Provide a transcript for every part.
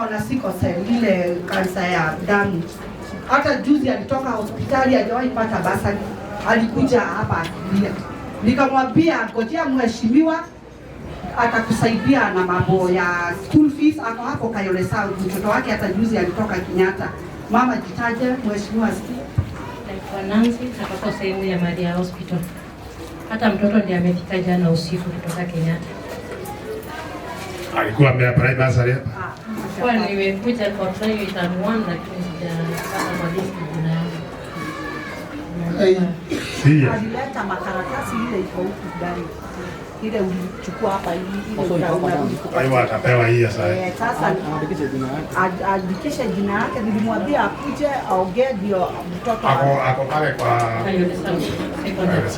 Ako na sickle cell, ile kansa ya damu. Hata juzi alitoka hospitali, hajawahi pata bursary. Alikuja hapa akilia, nikamwambia ngojea mheshimiwa atakusaidia na mambo ya school fees. Ako hapo Kayole South, mtoto wake hata juzi alitoka Kenyatta. Mama, jitaje, mheshimiwa asikie. Naitwa Nancy, natoka sehemu ya Maria Hospital. Hata mtoto ndiye amefika jana usiku kutoka Kenyatta. Alikuwa ameapply bursary hapa. Kwa nimekuja kwa apply term 1, lakini sijapata kwa list jina yangu. Siya. Alileta makaratasi, ile iko huku ndani, ile ulichukua hapa, ile unarudi. Kwa hiyo atapewa hii sasa. Eh, sasa aandikishe jina yake. Nilimwambia akuje aongee ndio mtoto. Ako pale kwa Kayole South Secondary.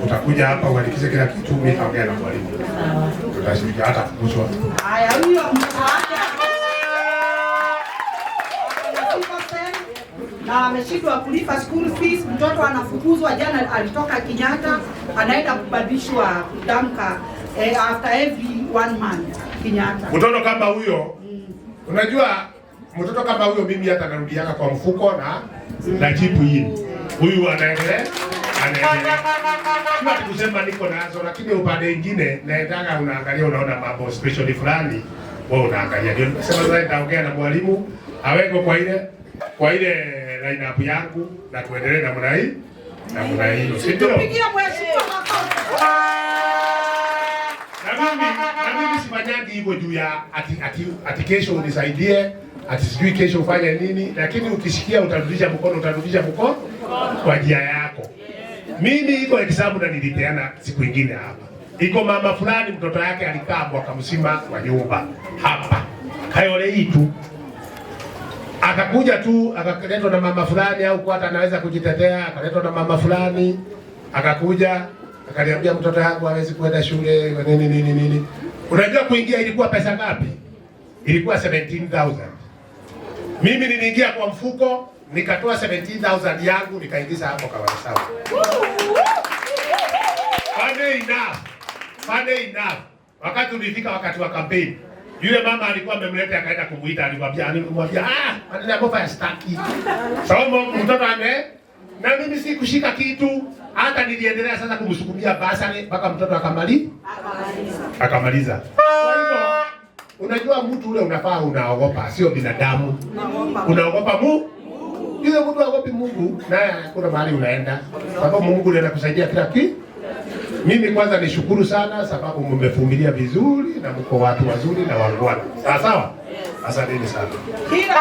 Utakuja hapa uandikishe kila kitu, mimi nitaongea na mwalimu. Sawa. Tutashirikiana hata kufukuzwa. Haya, huyo mtoto wake ako na sickle cell na ameshindwa kulipa school fees. Mtoto anafukuzwa. Jana alitoka Kenyatta, anaenda kubadilishwa damu after every one month Kenyatta. Mtoto kama huyo, unajua mtoto kama huyo mimi hata narudiaka kwa mfuko na najibu hii. Huyu anaendelea anaendelea. Sio ati kusema niko nazo, lakini upande mwingine naendaga unaangalia, unaona mambo special fulani, wewe unaangalia. Ndio nimesema sasa nitaongea na mwalimu aweke kwa ile line up yangu na tuendelee namna hii namna hiyo, si ndio? Tupigie mheshimiwa makofi. Na mimi sifanyangi hivyo juu ya ati kesho unisaidie, ati sijui kesho ufanye nini, lakini ukisikia utarudisha mkono kwa njia yako. Mimi iko example na nilipeana siku ingine hapa. Iko mama fulani mtoto yake alikaa mwaka mzima kwa nyumba hapa Kayole hii tu, akakuja tu akaletwa na mama fulani, au kwa hata anaweza kujitetea, akaletwa na mama fulani, akakuja akaniambia mtoto wangu hawezi kwenda shule nini nini nini. Unajua kuingia ilikuwa pesa ngapi? Ilikuwa 17,000. Mimi niliingia kwa mfuko nikatoa 17,000 yangu nikaingiza hapo kwa sawa. Funny enough, funny enough, wakati ulifika wakati wa kampeni, yule mama alikuwa amemleta akaenda kumuita, alimwambia ah, maneno ya mofa sitaki. Sababu mtoto ame na mimi sikushika kitu, hata niliendelea sasa kumsukumia bursary mpaka mtoto akamaliza. Akamaliza. Kwa hivyo unajua mtu ule unafaa unaogopa, sio binadamu. Unaogopa Mungu. Yule mtu aogopi Mungu, naye hakuna mahali unaenda. Sababu Mungu ndiye anakusaidia kila kitu. Mimi kwanza nishukuru sana sababu mmevumilia vizuri na mko watu wazuri na wangwana. Sawa sawa? Asanteni sana. Kila